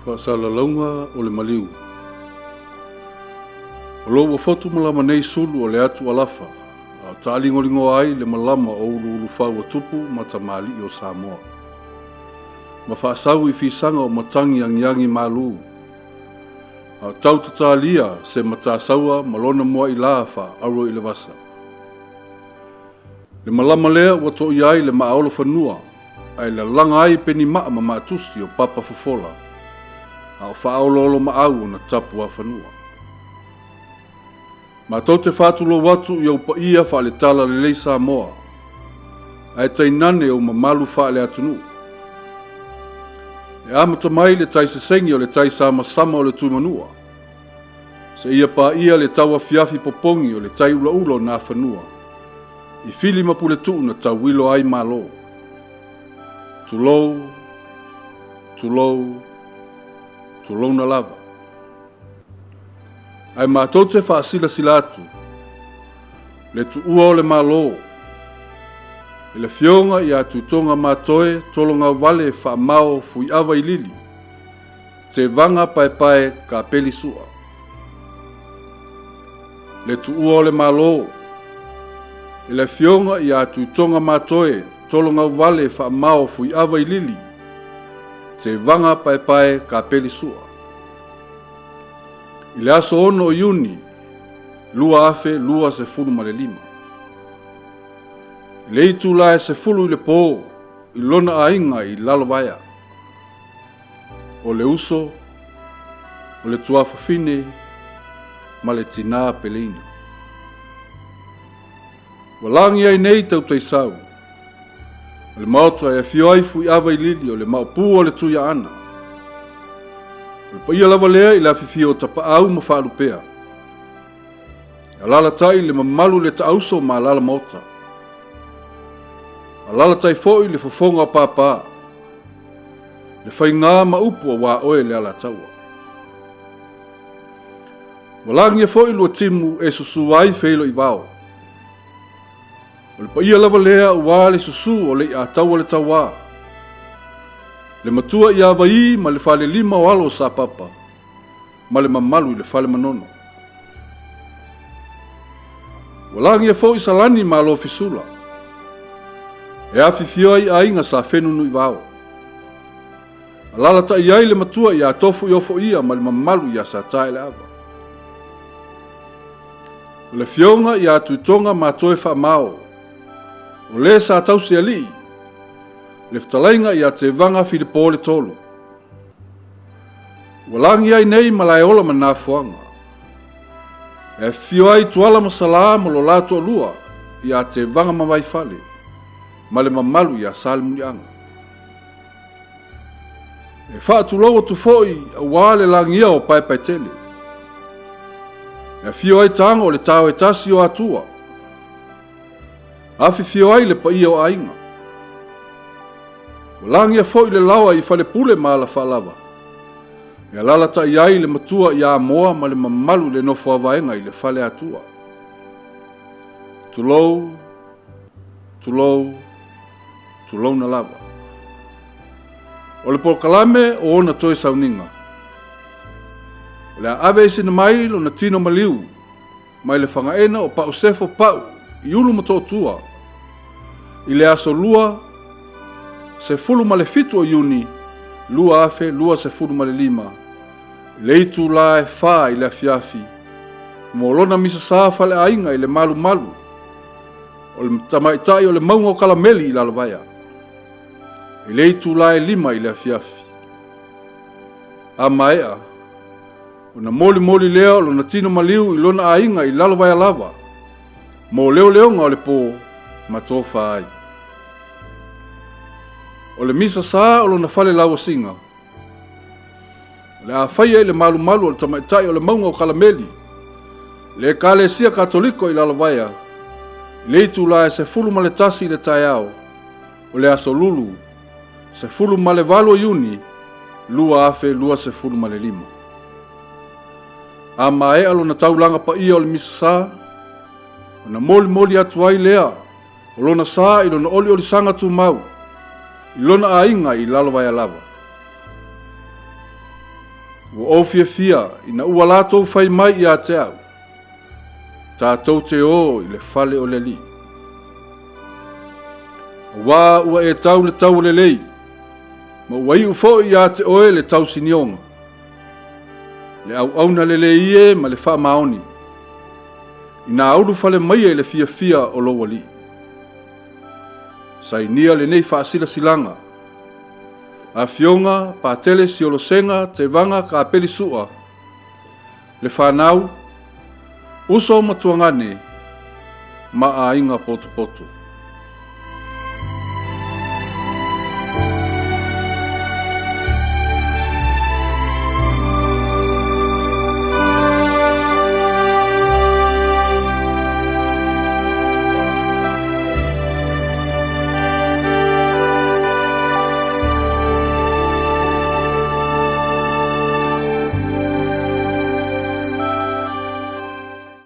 Faasalalauga o le maliu. O lo ua fotu malama nei sulu o le atu alafa, a o taaligoligoa ai le malama o uluulufau a tupu ma tamalii o Samoa. Ma faasau i fisaga o matagi agiagi malu, a o tau tatalia se matasaua ma lona muailā faaauro i le vasa. Le malama lea ua toia ai le maaolofanua ae lalaga ai penimaa ma maatusi o papa fofola, a o faaoloolomaau ona tapuafanua. Matou te faatulou atu i ou paia faale-talalelei Samoa, ae tainane ou mamalu faale-atunuu. E amata mai le tai sesegi o le tai samasama o le Tuimanua, seia paia le tauafiafi popogi o le tai ulaula o Nafanua, i Fili ma Puletuu na tauilo ai Malo. Tulou, tulou, tulouna lava. Ae matou te faasilasila atu le tuua o le Malo i le Afioga ia Tuitoga Matoe Tologauvale Faamao Fuiava i Lili, Tevaga Paepae Kapeli Sua. Le tuua o le Malo i le Afioga ia Tuitoga Matoe Tologauvale Faamao Fuiava i Lili, Tevaga Paepae Kapeli Sua. I le aso 6 o Iuni 2025. I le itula e 10 i le po i lona aiga i Lalovaea. O le uso, o le tuafafine ma le tinā peleina. Ua lagi ai nei tautaisau, o le maota e afio ai Fuiava i Lili o le maopu o le Tuiaana. O le paia lava lea i le afifio o Tapaau ma Faalupea. E alalatai le mamalu le taauso ma alala maota. Alalatai foi le fofoga o papa. Le faigā ma upu aua oe le Alataua. Ua lagia foi Luatimu e susu ai Feiloivao. O le paia lava lea aua le susu o Leiataua le Tauā, le matua ia Vaī ma le falelima o alo o Sapapa ma le mamalu i le fale Manono. Ua lagia foi Salani ma Alofisula, e afifio ai aiga sa Fenunuivao. Alalatai ai le matua ia Tofuiofoia ma le mamalu ia Sataeleava. O le afioga ia Tuitoga Matoe Faamao, o le sa tausi alii, le fetalaiga ia Tevaga Filipo le Tolu. Ua lagi ai nei Malaeola ma Nafoaga. E afifio ai Tuala ma Salā ma lo la toalua ia Tevaga ma Vaifale ma le mamalu ia Salemuliaga. E faatulou atu foi aua le lagia o Paepaetele. E afio ai Tago o le tao e tasi o Atua. Afifio ai le paia o aiga. Ua lagia foi le laoa i Falepule ma Alafaalava. E alalatai ai le matua ia Amoa ma le mamalu i le nofo a vaega i le fale Atua. Tulou, tulou, tulouna lava. O le polokalame o ona toe sauniga, o le a aveeseina mai lona tino maliu mai le fagaena o Pausefo Pau i Ulumotootua i le aso Lua 17 o Iuni 2025 i le itula e 4 i le afiafi mo lona misasa faleaiga i le malumalu o le tamaitai o le mauga o Kalameli i Lalovaea i le itula e 5 i le afiafi. A maea, ona molimoli lea o lona tino maliu i lona aiga i Lalovaea lava, mo leoleoga o le po ma tofa ai. O le misa sa o lona fale lauasiga, O le a faia i le malumalu o le tamaitai o le mauga o Kalameli, le Ekalesia Katoliko i Lalovaea, i le itula e 11 i le taeao o le aso Lulu 18 o Iuni 2025. A maea lona taulaga paia o le Misa Sa, ona molimoli atu ai lea o lona sa i lona oliolisaga tumau i lona aiga i Lalovaea lava. Ua ou fiafia ina ua latou fai mai ia te au, Tatou te o i le fale o le Alii. Auā ua e tau le taua lelei, ma ua iu foi ia te oe le tausinioga, le auauna lelei e ma le faamaoni, ina ulufale maia i le fiafia o lou Alii. Sainia lenei faasilasilaga, Afioga Patele Siolosega Tevaga Kapeli Sua, le fanau, uso ma tuagane, ma aiga potopoto.